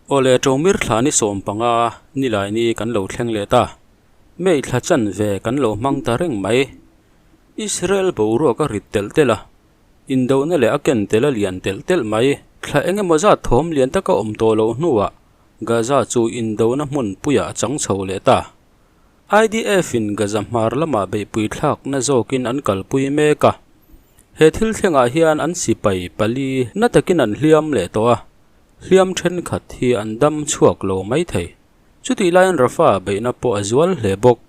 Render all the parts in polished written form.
Awle Ṭomir thla ni 15 nilai ni kan lo thleng leh ta. May thla chanve kan lo hmang ta reng mai. Israel boruak a rit telh telh a, indona leh a ken tel a lian telh telh mai. Thla eng emaw zat thawm lian taka awm tawh loh hnuah Gaza chu indona hmun puiah a chang chho leh ta. IDF-in Gaza hmar lamah beihpui thlakna zawkin an kalpui mek a, he thil thlengah hian an sipai pali na takin an hliam leh tawh a, hliam thenkhat hi an dam chhuak lo mai thei. Chutih laiin Rafah beihna pawh a zual hle bawk.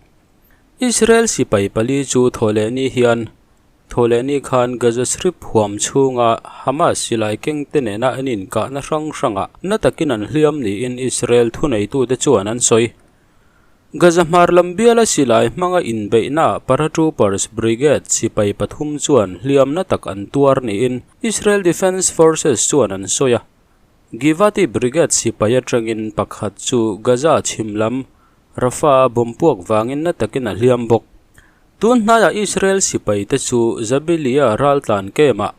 Israel sipai pali chu thawhlehni hian thawhlehni khan Gaza Strip huam chhunga Hamas silai kengte nena an inkahna hrang hrangah na takin an hliam niin Israel thuneitute chuan an sawi. Gaza hmar lam biala silai hmanga inbeihna Paratroopers Brigade sipai pathum chuan hliamna tak an tuar niin Israel Defense Forces chuan an sawi a. Givati Brigade sipai atangin pakhat chu Gaza chhim lam Rafah-a bomb puak vangin na takin a hliam bawk. Tun hnaiah Israel sipaite chu Jabilia raltlan camp-ah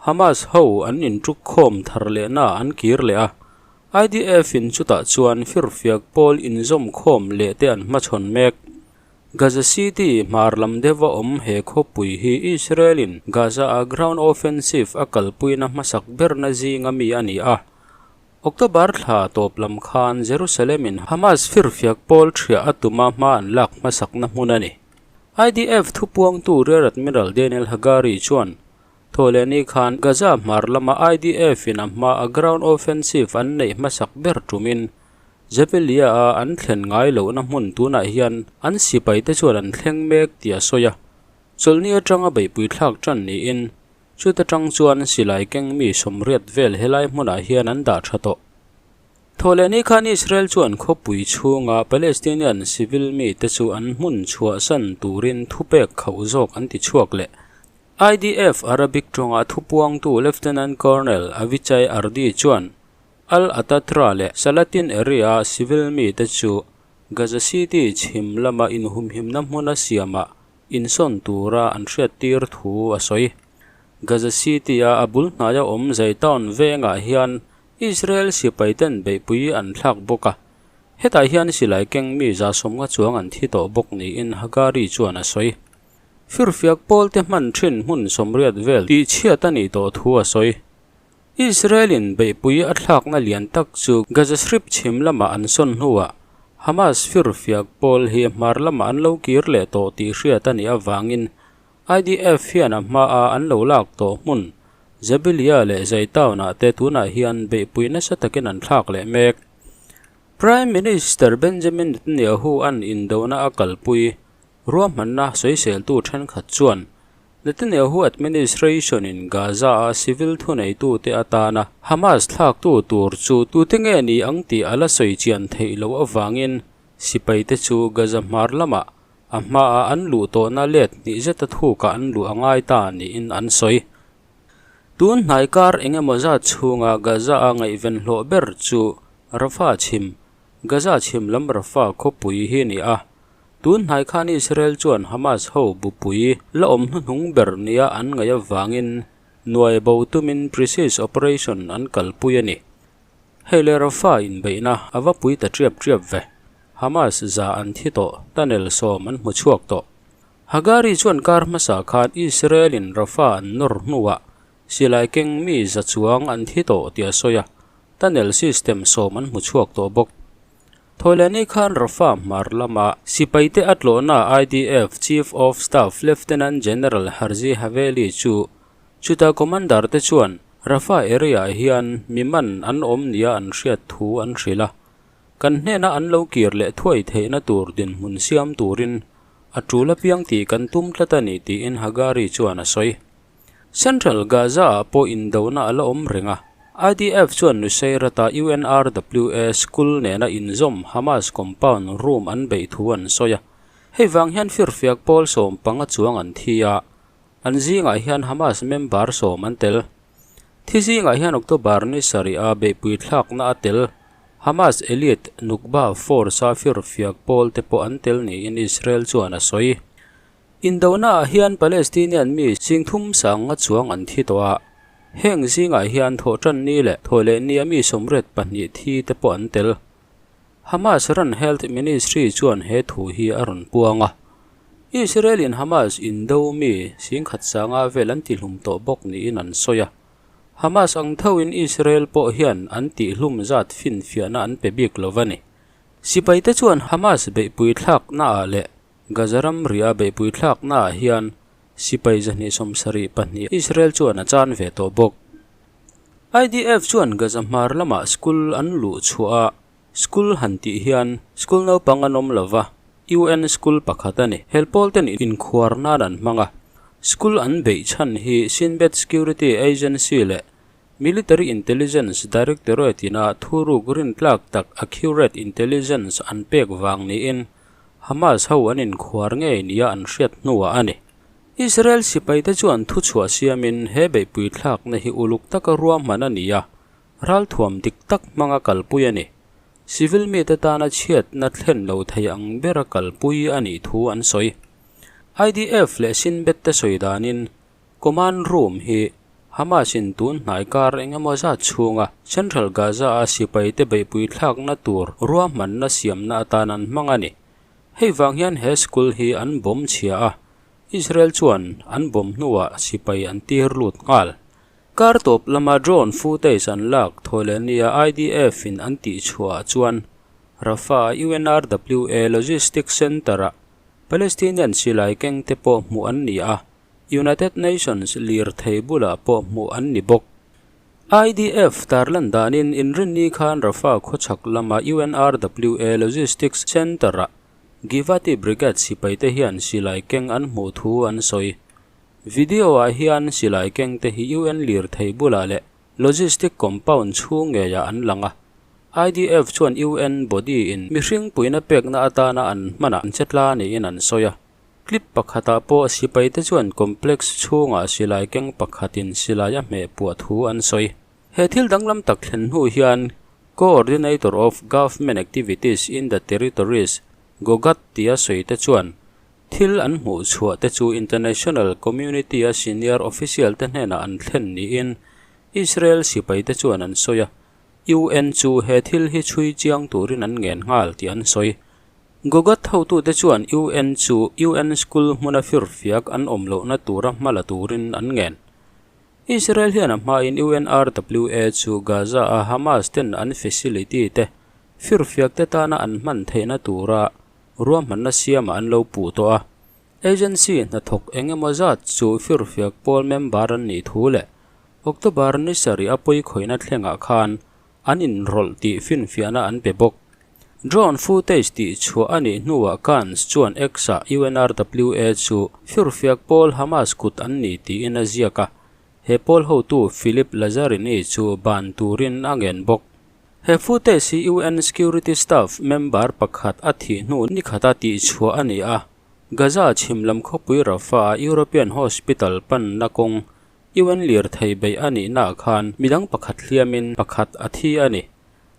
Hamas ho an intuk khawm thar lehna an kir leh a, IDF-in chutah chuan firfiak pawl inzawm khawm leh te an hmachhawn mek. Gaza City hmar lam deuha awm he khawpui hi Israel-in Gaza-a ground offensive a kalpuina hmasak berna zinga mi a ni a. October thla tawp lam khan Jerusalem-in Hamas firfiak pawl thiah a tuma hma an lak hmasakna hmun a ni. IDF thupuangtu Rear Admiral Daniel Hagari chuan Thawhlehni khan Gaza hmar lama IDF-in a hma a ground offensive an neih hmasak ber tumin Jabalia-a an thlen ngai lohna hmun tunah hian an sipaite chuan an thleng mek tih a sawi a. Chawlhni atanga beihpui thlak tan niin chuta tang chuan silai keng mi sawmriat vel helai hmunah hian an dah tha tawh. Thawhlehni khan Israel chuan khawpui chhunga Palestinian civil mite chu an hmun chhuahsan turin thupek khauh zawk an ti chhuak leh. IDF Arabic tawnga thupuangtu Lieutenant Colonel Avichai Ardi chuan Al Atatra leh Salatin area-a civil mite chu Gaza City chhim lama inhumhimna hmuna siamah insawn tura an hriattir thu a sawi. Gaza City-a a bul hnaia awm Zaytoun vengah hian Israel sipaiten beihpui an thlak bawk a, hetah hian silai keng mi 150 chuang an thi tawh bawk niin Hagari chuan a sawi. Firfiak pawlte hman thin hmun 80 vel tih chhiat a nih tawh thu a sawi. Israel-in beihpui a thlakna lian tak chu Gaza Strip chhim lamah an sawn hnuah Hamas firfiak pawl hi hmar lamah an lo kir leh tawh tih hriat a nih avangin IDF hian a hmaa an lo lak tawh hmun Jabalia leh Zaytoun-ah te tunah hian beihpui nasa takin an thlak leh mek. Prime Minister Benjamin Netanyahu-a'n indona a kalpui Ruahmanna sawiseltu thenkhat chuan Netanyahu administration-in Gaza-a civil thuneitute atana Hamas thlaktu tur chu tute nge ni ang tih a la sawi chian theih loh avangin sipaite chu Gaza hmar lamah a hmaah an luh tawhna let hnih zeta thukah an luh a ngai ta niin an sawi. Tun hnai kar eng emaw zat chhunga Gaza-a ngaihven hlawh ber chu Rafah chhim, Gaza chhim lam Rafah khawpui hi a ni a. Tun hnai khan Israel chuan Hamas ho bupui la awm hnuhnung ber nia an ngaih avangin nuai bo tumin precise operation an kalpui a ni. Hei leh Rafah inbeihna a va pui ta tiap tiap ve. Hamas za an thi tawh, tunnel 10 an hmu chhuak tawh. Hagari chuan kar hmasa khan Israel-in Rafah an nawr hnuah silai keng mi za chuang an thi tawh tih a sawi a, tunnel system 10 an hmu chhuak tawh bawk. Thawhlehni khan Rafah hmar lama sipaite a tlawhna IDF Chief of Staff Lieutenant General Herzi Haveli chu chuta commander te chuan Rafah area-ah hian mi man an awm nia an hriat thu an hrilh a, kan hnena an lo kir leh thuai theihna tur dinhmun siam turin a tul apiang tih kan tum tlat a ni tiin Hagari chuan a sawi. Central Gaza-ah pawh indona a la awm reng a, IDF chuan Nuseirat-a UNRWA school nena inzawm Hamas compound room an beih thu an sawi a. Hei vang hian firfiak pawl 15 chuang an thi a, an zingah hian Hamas member 10 an tel. Thi zingah hian October ni sarih-a beihpui thlakna a tel Hamas elite Nukba force-a firfiak pawl te pawh an tel niin Israel chuan a sawi. Indona ah hian Palestinian mi 35,000 chuang an thi tawh a. Heng zingah hian Thawhṭanni leh Thawhlehnia mi 82 thi te pawh an tel. Hamas ran Health Ministry chuan he thu hi a rawn puang a. Israel-in Hamas indo mi 10,500 vel an tihlum tawh bawk niin an sawi a. Hamas ang thoin Israel pawh hian an tihlum zat finfiahna an pe bik lo va ni. Sipaite chuan Hamas beihpui thlaknaah leh Gaza ram ria beihpui thlaknaah hian sipai 272 Israel chuan a chan ve tawh bawk. IDF chuan Gaza hmar lamah school an luh chhuah a, school han tih hian school naupang an awm lo va, UN school pakhat a ni. Helpawl ten inkhuar nan an hmang a, school an beih chhan hi Shin Bet Security Agency leh Military Intelligence Directorate ina thuruk rintlak tak accurate intelligence an pek vang niin Hamas ho an inkhuar ngei nia an hriat hnuah a ni. Israel sipaite chuan thuchhuah siamin he beihpui thlakna hi uluk taka ruahman a ni a, ralthuam dik tak hmanga kalpui a ni. Civil mite tana chhiatna thlen lo thei ang bera kalpui a nih thu an sawi. IDF leh Shin Bet te sawi danin Command Room hi Hamas-in tun hnai kar eng emaw zat chhunga Central Gaza-a sipaite beihpui thlakna tur ruahmanna siamna atan an hmang a ni. Hei vang hian he school hi an bomb chhia a, Israel chuan an bomb hnuah sipai an tir lut nghal. Kar tawp lama drone footage an lak thawhlehnia IDF-in an tihchhuah chuan Rafah UNRWA Logistics Centre-ah Palestinian silai kengte pawh hmuh an ni a, United Nations lirthei bulah pawh hmuh an ni bawk. IDF tarlan danin inrinni khan Rafah khawchhak lama UNRWA Logistics Centre-ah Givati Brigade sipaite hian silai keng an hmuh thu an sawi. Video-ah hian silai kengte hi UN lirthei bulah leh Logistic compound chhung ngeiah an lang a. IDF chuan UN body-in mihring puihna pekna atana an hmanah an che tla niin an sawi a. Clip pakhatah pawh sipaite chuan complex chhungah silai keng pakhatin silai a hmeh puah thu an sawi. He thil danglam tak thlen hnu hian Coordinator of Government Activities in the Territories, Gogat tia sawi te chuan thil an hmuh chhuah te chu international community-a senior official te hnenah an thlen niin Israel sipaite chuan an sawi a. UN chu he thil hi chhui chiang turin an ngen nghal tih an sawi. Gogat hotute chuan UN chu UN School hmuna firfiak an awm lohna tura hma la turin an ngen. Israel hian a hmain UNRWA chu Gaza-a Hamas ten an facility te firfiak te tana an hman theihna tura ruahmanna siamah an lo puh tawh a. Agency hnathawk eng emaw zat chu firfiak pawl member an nih thu leh October ni sarih a pawikhawihna thlengah khan an inrawlh tih finfiahna an pe bawk. Drone footage tih chhuah a nih hnuah Gantz chuan X-ah UNRWA chu firfiak pawl Hamas kut an ni tiin a ziak a, he pawl hotu Philip Lazzarini chu ban turin a ngen bawk. He footage hi UN Security Staff member pakhat a thih hnu nikhata tih chhuah a ni a, Gaza chhim lam khawpui Rafah-a European Hospital panna kawng UN lirthei beih a nihnaah khan midang pakhat hliamin pakhat a thi a ni.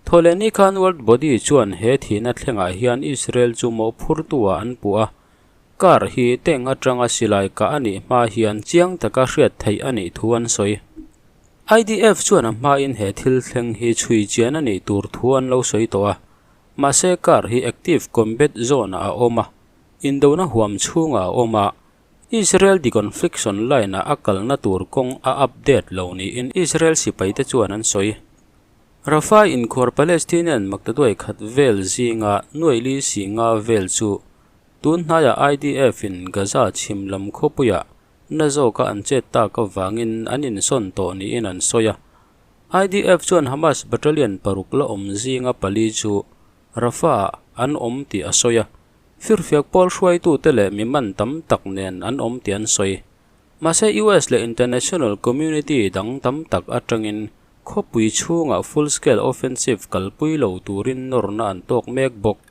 Thawhlehni khan World Body chuan he thihna thlengah hian Israel chu mawhphurtu-ah an puh a, car hi tank atanga silai kah a nih hma hian chiang taka hriat theih a nih thu an sawi. IDF chuan a hmain he thil thleng hi chhui chian a nih tur thu an lo sawi tawh a, mahse car hi active combat zone-ah a awm a, indona huam chhungah a awm a, Israel deconfliction line-ah a kalna tur kawng a update lo niin Israel sipaite chuan an sawi. Rafah inkhuar Palestinian maktaduai khat vel zinga nuaili singa vel chu tun hnaiah IDF-in Gaza chhim lam khawpuiah na zawka an chet tak avangin an insawn tawh niin an sawi a. IDF chuan Hamas battalion paruk la awm zinga pali chu Rafah-ah an awm tih a sawi a. Firfiak pawl hruaitute leh mi man tam tak nen an awm tih an sawi. Mahse US leh international community dang tam tak atangin khawpui chhungah full scale offensive kalpui lo turin nawrna an tawk mek bawk.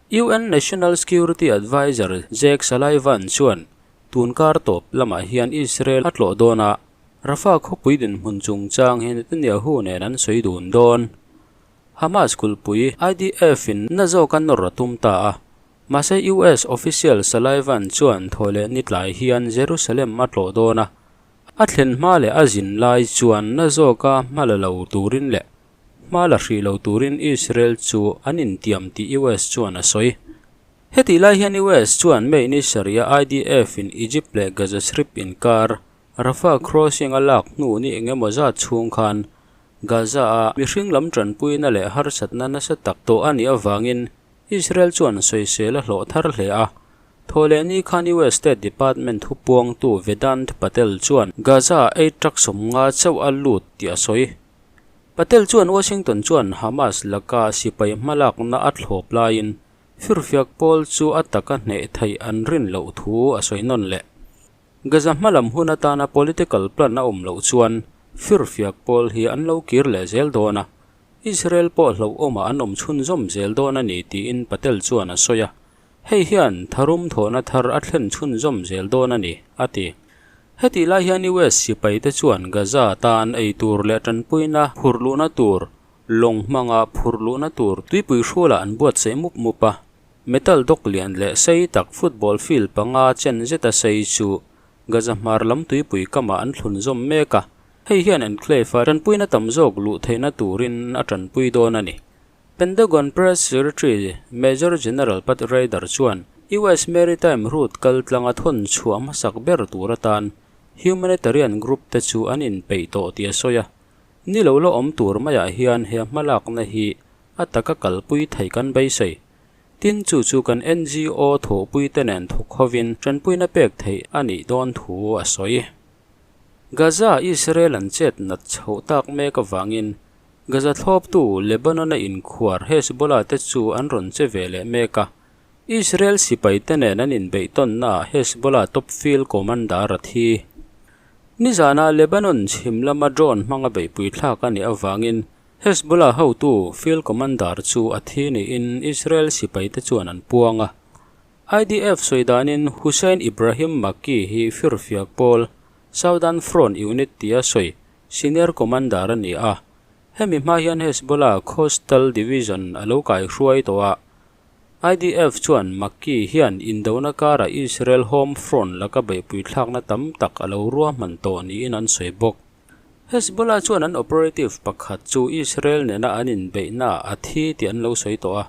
UN National Security Adviser Jake Sullivan chuan tun kar tawp lamah hian Israel a tlawh dawn a, Rafah khawpui dinhmun chungchang hi Netanyahu nen an sawi dun dawn. Hamas kulhpui IDF-in na zawka nawr a tum ta a, mahse US official Sullivan chuan thawhleh ni tlai hian Jerusalem a tlawh dawn a. A thlen hma leh a zin lai chuan na zawka hma la lo turin leh hma la hrih lo turin Israel chu an intiam tih US chuan a sawi. Hetih lai hian US chuan May ni sarih a IDF-in Egypt leh Gaza Strip inkar Rafah crossing a lak hnu ni eng emaw zat chhung khan Gaza-a mihring lam tanpuina leh harsatna nasa tak tawh a nih avangin Israel chuan sawisel a hlawh thar hle a. Thawhlehni khan US State Department thupuangtu Vedant Patel chuan Gaza-ah aid truck 50 chauh a lut tih a sawi. Patel chuan Washington chuan Hamas laka sipai hmalakna a thlawp laiin firfiak pawl chu a taka hneh theih an rin loh thu a sawi nawn leh. Gaza hmalam hun atana political plan a awm loh chuan firfiak pawl hi an lo kir leh zel dawn a, Israel pawh hlauhawmah an awm chhunzawm zel dawn a ni tiin Patel chuan a sawi a, hei hian tharum thawhna thar a thlen chhunzawm zel dawn a ni, a ti. Hetih lai hian US sipaite chuan Gaza tan ei tur leh tanpuina phurluhna tur lawng hmanga phurluhna tur tuipui hrualah an buatsaih mup mup a, Metal dock lian leh sei tak football field panga chen zeta sei chu Gaza hmar lam tuipui kamah an thlun zawm mek a, hei hian enclave-a tanpuina tam zawk luh theihna turin a tanpui dawn a ni. Pentagon Press Secretary Major General Pat Ryder chuan US Maritime Route kal tlanga thawn chhuah hmasak ber tur atan humanitarian group te chu an inpeih tawh tih a sawi a, ni lo la awm tur maiah hian he hmalakna hi a taka kalpui thei kan beisei. Tin, chu chu kan NGO thawhpuite nen thawk hovin tanpuina pek theih a nih dawn thu a sawi. Gaza Israel an chet nat chhoh tak mek avangin Gaza thlawptu Lebanon-a inkhuar Hezbollah te chu an rawn che ve leh mek a. Israel sipaite nen an inbeih tawnnaah Hezbollah top field commander a thi. Nizanah Lebanon chhim lama drone hmanga beihpui thlak a nih avangin Hezbollah hotu field commander chu a thi niin Israel sipaite chuan an puang a. IDF sawi danin Hussein Ibrahim Makki hi firfiak pawl Southern Front Unit tia sawi senior commander a ni a. Hemi hma hian Hezbollah Coastal Division a lo kaihruai tawh a. IDF chuan Makki hian indona karah Israel home front laka beihpui thlakna tam tak a lo ruahman tawh niin an sawi bawk. Hezbollah chuan an operative pakhat chu Israel nena an inbeihnaah a thi tih an lo sawi tawh a.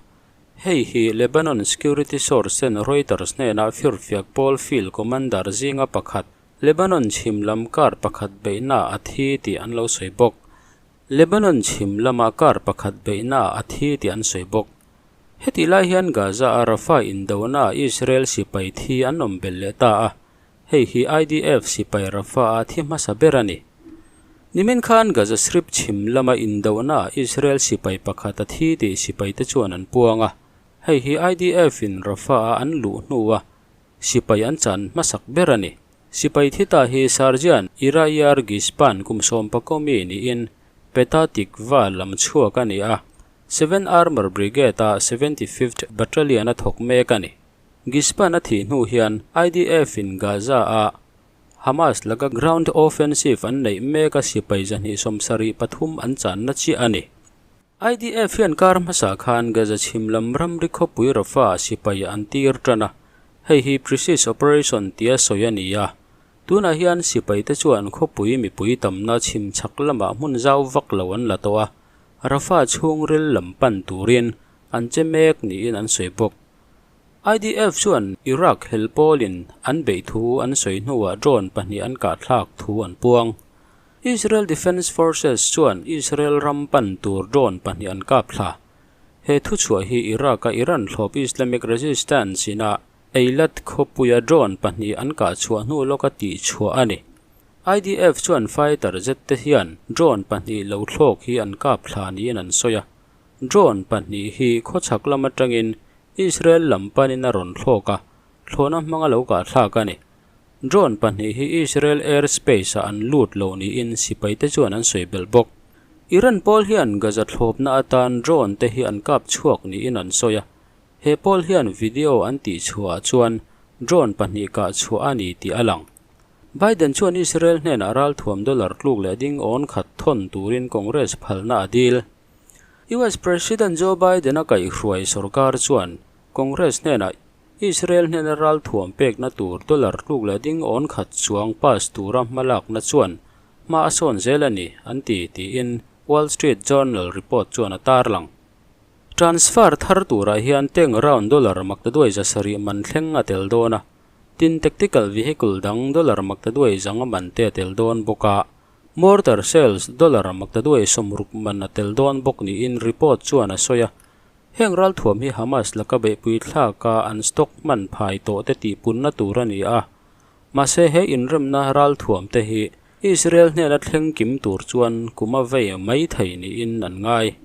Hei hi Lebanon security source ten Reuters hnenah firfiak pawl field commander zinga pakhat Lebanon chhim lam kar pakhat beihnaah a thi tih an lo sawi bawk. Lebanon chhim lama kar pakhat beihnaah a thi tih an sawi bawk. Hetih lai hian Gaza-a Rafah indonaah Israel sipai thi an awm belh leh ta a. Hei hi IDF sipai Rafah-a thi hmasa ber a ni. Nimin khan Gaza Strip chhim lama indohnaah Israel sipai pakhat a thi tih sipaite chuan an puang a. Hei hi IDF-in Rafah-a an luh hnua sipai an chan hmasak ber a ni. Sipai thi ta hi Sergeant Irayar Gispan kum sawmpakomi niin Petah Tikva lam chhuak a ni a, Seven Armour Brigade-a 75th Battalion-a thawk mek a ni. Gispan a thih hnu hian IDF-in Gaza-a Hamas laka ground offensive an neih mek a sipai 273 an channa chiah a ni. IDF hian kar hmasa khan Gaza chhim lam ramri khawpui Rafah sipai an tir tan a, hei hi Precise Operation tia sawi a ni a. Tunah hian sipaite chuan khawpui mipui tamna chhim chhak lamah hmun zau vak lo an la tawh a, Rafah chhungril lam pan turin an che mek niin an sawi bawk. IDF chuan Iraq hel pawlin an beih thu an sawi hnuah drone pahnih an kahthlak thu an puang. Israel Defense Forces chuan Israel ram pan tur drone pahnih an kap thla. He thuchhuah hi Iraq-a Iran thlawp Islamic Resistance ina Eilat khawpuia drone pahnih an kahchhuah hnu lawka tihchhuah a ni. IDF chuan fighter jet te hian drone pahnih lo thlawk hi an kap thla niin an sawi a. Drone pahnih hi khawchhak lam atangin Israel lam panin a rawn thlawk a, thlawhna hmanga lo kahthlak a ni. Drone pahnih hi Israel airspace ah an lut lo niin sipaite chuan an sawi belh bawk. Iran pawl hian Gaza thlawpna atan drone te hi an kap chhuak niin an sawi a, he pawl hian video an tih chhuahah chuan drone pahnih kah chhuah a ni tih a lang. Biden chuan Israel hnenah ralthuam dollar tluk leh ding awn khat thawn turin Congress phalna a dil. US President Joe Biden-a kaihhruai sorkar chuan Congress hnenah Israel hnena ralthuam pekna tur dollar tluk leh ding awn khat chuang pass tura hmalakna chuan hma a sawn zel a ni, an ti, tiin Wall Street Journal report chuan a tarlang. Transfer thar turah hian tank round dollar maktaduai 700 man thleng a tel dawn a, tin tactical vehicle dang dollar maktaduai 500 man te a tel dawn bawk a, mortar shells dollar maktaduai 60 man a tel dawn bawk niin report chuan a sawi a. Heng ralthuam hi Hamas laka beihpui thlaka an stock hman phai tawh te tihpunna tur a ni a, mahse he inremna ralthuam te hi Israel hnena thleng kim tur chuan kum a vei mai thei niin an ngai.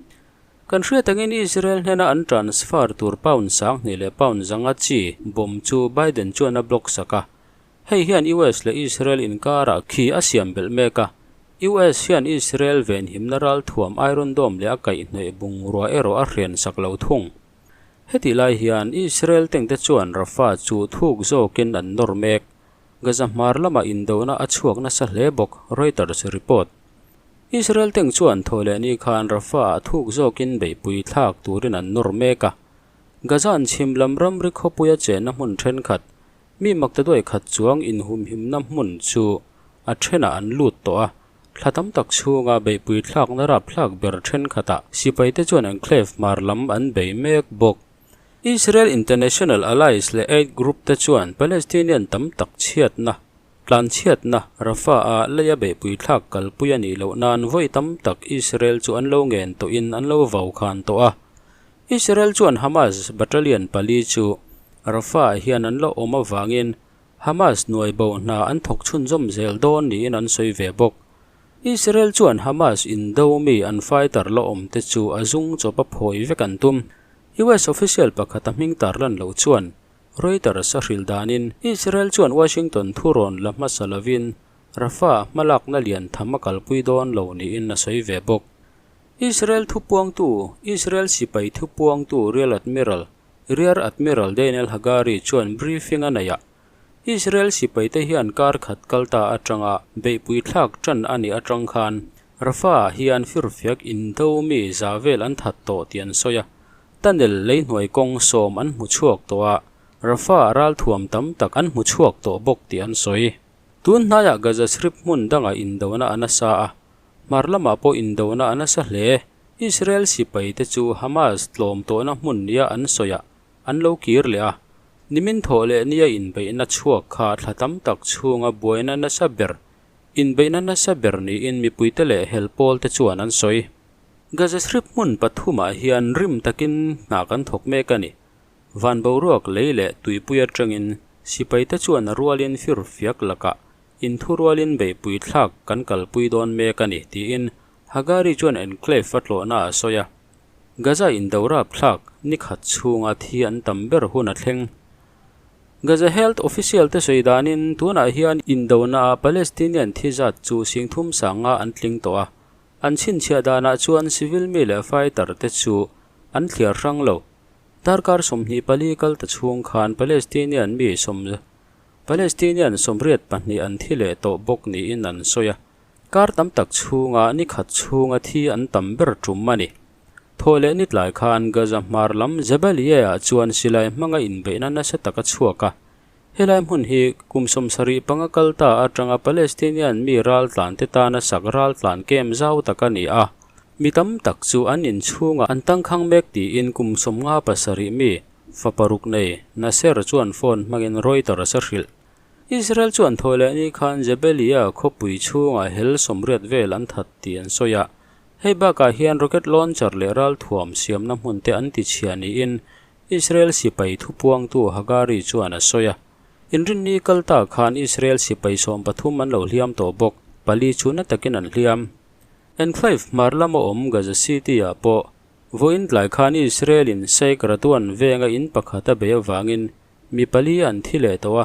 Kan hriat angin Israel hnena an transfer tur pound 2000 leh pound 500 chi bomb chu Biden chuan a block sak a. Hei hian US leh Israel inkarah khi a siam belh mek a. US hian Israel venhimna ralthuam Iron Dome leh a kaihhnawih bungrua erawh a hrian sak lo thung. Hetih lai hian Israel tengte chuan Rafah chu thuk zawkin an nawr mek. Gaza hmar lamah indona a chhuak nasa hle bawk, Reuters report. Israel teng chuan thaw leh ni khan Rafah-ah thuk zawkin beihpui thlak turin an nawr mek a. Gaza-an chhim lam ramri khawpuia chenna hmun thenkhat, mi maktaduai khat chuang inhumhimna hmun chu a thenah an lut tawh a. Thla tam tak chhunga beihpui thlakna rapthlak ber thenkhatah sipaite chuan enclave hmar lam an bei mek bawk. Israel International Allies leh Aid Group te chuan Palestinian tam tak chhiatna, tlanchhiatna Rafah-a leia beihpui thlak kalpui a nih loh nan vawi tam tak Israel chu an lo ngen tawhin an lo vau khan tawh a. Israel chuan Hamas battalion pali chu Rafah-ah hian an la awm avangin Hamas hnuai bo hna an thawk chhunzawm zel dawn niin an sawi ve bawk. Israel chuan Hamas indo mi an fighter la awm te chu a zung chawp a phawi vek an tum. US official pakhat a hming tarlan lo chuan Reuters a hrilh danin Israel chuan Washington thurawn la hmasa lovin Rafah hmalakna lian tham a kalpui dawn lo niin a sawi ve bawk. Israel thupuangtu Israel sipai thupuangtu Rear Admiral Rear Admiral Daniel Hagari chuan briefing a neih a, Israel sipaite hian kar khat kal ta atanga beihpui thlak tan a nih atang khan Rafah-ah hian firfiak indo mi za vel an that tawh tih an sawi a. Tunnel leihnuai kawng 10 an hmu chhuak tawh a, Rafah ralthuam tam tak an hmu chhuak tawh bawk tih an sawi. Tun hnaiah Gaza Strip hmun dangah indona a nasa a, hmar lamah pawh indona a nasa hle. Israel sipaite chu Hamas tlawm tawhna hmun nia an sawi a, an lo kir leh a. Nimin thawh leh nia inbeihna chhuak kha thla tam tak chhunga buaina nasa ber, inbeihna nasa ber niin mipuite leh hel pawlte chuan an sawi. Gaza Strip hmun pathumah hian rim takin hna kan thawk mek a ni. Van boruak lei leh tuipui atangin sipaite chuan a rualin firfiak lakah inthurualin beihpui thlak kan kalpui dawn mek a ni, tiin Hagari chuan enclave a tlawhna a sawi a. Gaza indo rapthlak ni khat chhunga thi an tam ber hun a thleng. Gaza health official te sawi danin tunah hian indonaah Palestinian thi zat chu 3000 sanga an tling tawh a. An chhinchhiah danah chuan civil mi leh fighter te chu an thliar hrang lo. Darkar 24 kal ta chhung khan Palestinian mi sawm Palestinian 82 an thi leh tawh bawk niin an sawi a. Kar tam tak chhunga ni khat chhunga thi an tam ber tum a ni. Thaw leh ni tlai khan Gaza hmar lam Jabalia-ah chuan silai hmanga inbeihna nasa tak a chhuak a. Helai hmun hi kum 75 kal ta atanga Palestinian mi raltlan te tana sak raltlan kem zau tak a ni a. Mi tam tak chu an inchhungah an tangkhang mek tiin kum 57 mi fa paruk nei Nasser chuan phone hmangin Reuters a hrilh. Israel chuan thaw leh ni khan Jabalia khawpui chhungah hel 80 vel an that tih an sawi a. Hei bakah hian rocket launcher leh ralthuam siamna hmun te an ti chhia niin Israel sipai thupuangtu Hagari chuan a sawi a. Inrinni kal ta khan Israel sipai 13 an lo hliam tawh bawk, pali chu na takin an hliam. Enclave hmar lama awm Gaza City-ah pawh vawiin tlai khan Israel-in Sheikh Radwan venga in pakhat a bei avangin mi pali an thi leh tawh a,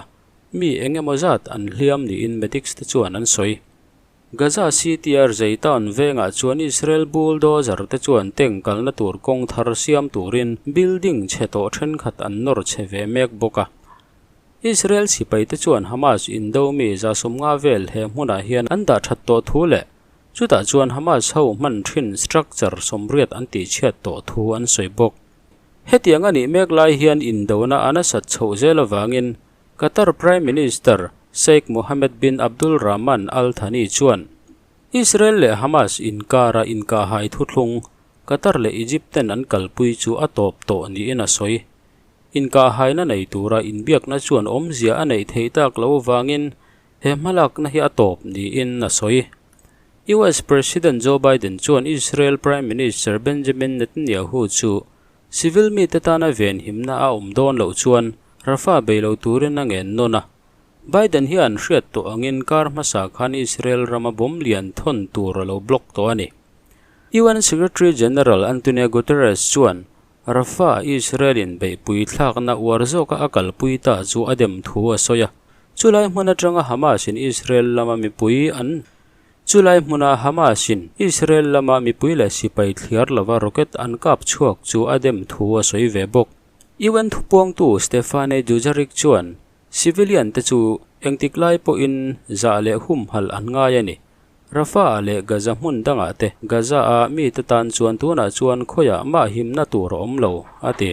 mi eng emaw zat an hliam niin medics te chuan an sawi. Gaza City-a Zeitan vengah chuan Israel bulldozer te chuan tank kalna tur kawng thar siam turin building chhe tawh thenkhat an nawr chhe ve mek bawk a. Israel sipai te chuan Hamas indo mi 150 vel he hmunah hian an dah that tawh thu leh chutah chuan Hamas ho hman thin structure 80 an tihchhiat tawh thu an sawi bawk. Hetiang a nih mek lai hian indona a nasat chhoh zel avangin Qatar Prime Minister Sheikh Mohammed bin Abdul Rahman Al Thani chuan Israel leh Hamas inkara inkahhai thuthlung Qatar leh Egypt ten an kalpui chu a tawp tawh niin a sawi. Inkahhaina nei tura inbiakna chuan awmzia a neih theih tak lo avangin he hmalakna hi a tawp niin a sawi. US President Joe Biden chuan Israel Prime Minister Benjamin Netanyahu chu Civil mite tana venhimna a awm dawn loh chuan Rafah bei lo turin a ngen nawn a. Biden hian hriat tawh angin kar hmasa khan Israel rama bomb lian thawn tur a lo block tawh a ni. UN Secretary General Antonio Guterres chuan Rafah Israel-in beihpui thlakna uar zawka a kalpui ta chu a dem thu a sawi a. Chulai hmun atanga Hamas-in Israel lama mipui an Chulai hmuna Hamas-in Israel lama mipui leh sipai thliar lova rocket an kap chhuak chu a dem thu a sawi ve bawk. UN thupuangtu Stephane Dujarric chuan civilian te chu engtik lai pawhin zah leh humhalh an ngai a ni. Rafah leh Gaza hmun dangah te Gaza-a mite tan chuan tunah chuan khawiah mah himna tur a awm lo, a ti.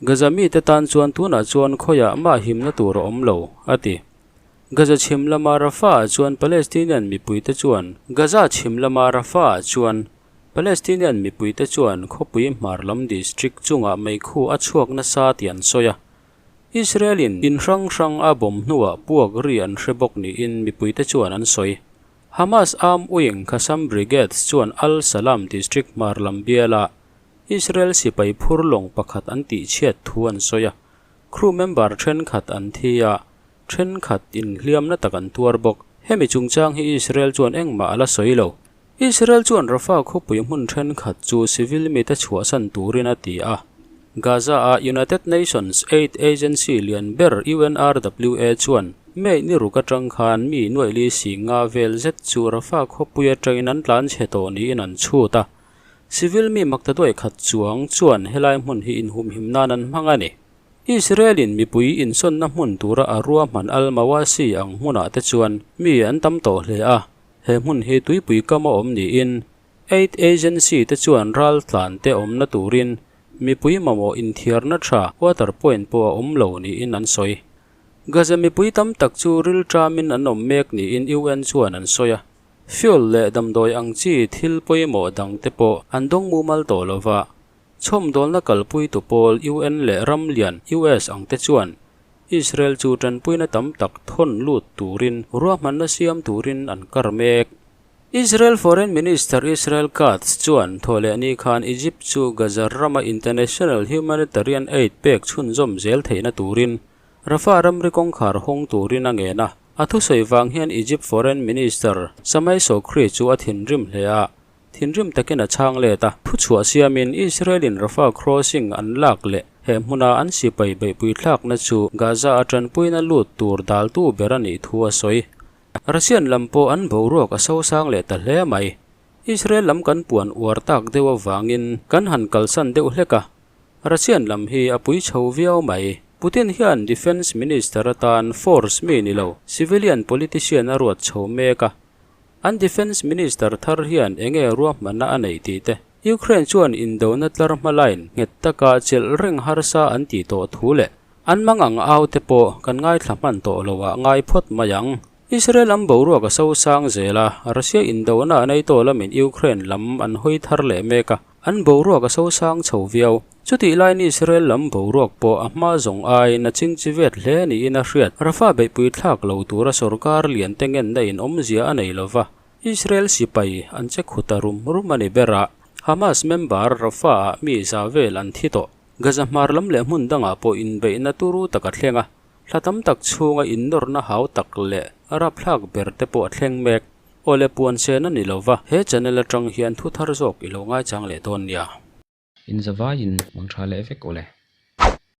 Gaza mite tan chuan tunah chuan khawiah mah himna tur a awm lo, a ti. Gaza chhim lama Rafah-ah chuan Palestinian mipuite chuan Gaza chhim lama Rafah-ah chuan Palestinian mipuite chuan khawpui hmar lam district chungah meikhu a chhuak nasa tih an sawi a. Israel-in in hrang hrang a bawm hnuah puak ri an hre bawk niin mipuite chuan an sawi. Hamas arm wing Qassam Brigades chuan Al-Salam district hmar lam bialah Israel sipai phur lawng pakhat an tihchhiat thu an sawi a. Crew member thenkhat an thi a, Thenkhat inhliamna tak an tuar bawk. Hemi chungchang hi Israel chuan engmah a la sawi lo. Israel chuan Rafah khawpui hmun thenkhat chu civil mite chhuahsan turin a ti a. Gaza-a United Nations aid agency lian ber UNRWA chuan May ni ruk atang khan mi nuaihli singa vel zet chu Rafah khawpui atangin an tlan chhe tawh niin an chhut a. Civil mi maktaduai khat chuang chuan helai hmun hi inhumhim nan an hmang a ni. Israel-in mipui insawnna hmun tura a ruahman Al-Mawasi ang hmunah te chuan mi an tam tawh hle a, he hmun hi tuipui kam a awm niin aid agency te chuan ral tlan te awmna turin mipui mamawh inthiarna tha water point pawh a awm lo niin an sawi. Gaza mipui tam tak chu rilṭamin an awm mek niin UN chuan an sawi a, fuel leh damdawi ang chi thil pawimawh dang te pawh an dawng mumal tawh lova. Chhawmdawlna kalpuitu pawl UN leh ram lian US ang te chuan Israel chu tanpuina tam tak thawn lut turin ruahmanna siam turin an kar mek. Israel Foreign Minister Israel Katz chuan thawhlehni khan Egypt chu Gaza rama international humanitarian aid pek chhunzawm zel theihna turin Rafah ramri kawngkhar hawng turin a ngen a. A thusawi vang hian Egypt Foreign Minister Sameh Shoukry chu a thinrim hle a, Thinrim takin a chhang let a, thuchhuah siamin Israel-in Rafah crossing an lak leh he hmuna an sipai beihpui thlakna chu Gaza a tanpuina lut tur daltu ber a nih thu a sawi. Russian lam pawh an boruak a sosang leh ta hle mai. Israel lam kan puan uar tak deuh avangin kan han kalsan deuh hlek a, Russian lam hi a pui chho viau mai. Putin hian Defence Minister atan force mi ni lo, civilian politician a ruat chho mek a. An Defence Minister thar hian enge ruahmanna a neih tih te, Ukraine chuan indona tlar hma line nghet taka chelh reng harsa an tih tawh thu leh an mang ang au te pawh kan ngaithla hman tawh lo ah ngai phawt mai ang. Israel lam boruak a sosang zel a, Russia indona a NATO lamin Ukraine lam an hawi thar leh mek a, an boruak a sosang chho viau. Chutih laiin Israel lam boruak pawh a hma zawng aiin a chingchi vet hle niin a hriat. Rafah beihpui thlak lo tura sorkar lian te ngenna in awmzia a nei lova, Israel sipai an che khut a rum rum a ni ber a. Hamas member Rafah-ah mi za vel an thi tawh. Gaza hmar lam leh hmun dangah pawh inbeihna turu tak a thleng a, thla tam tak chhunga innawrna hau tak leh rapthlak ber te pawh a thleng mek. Awle puan sen a ni lova, he channel atang hian thu thar zawk i lo ngaichang leh dawn nia. Inzavaiin mang tha leh vek awle.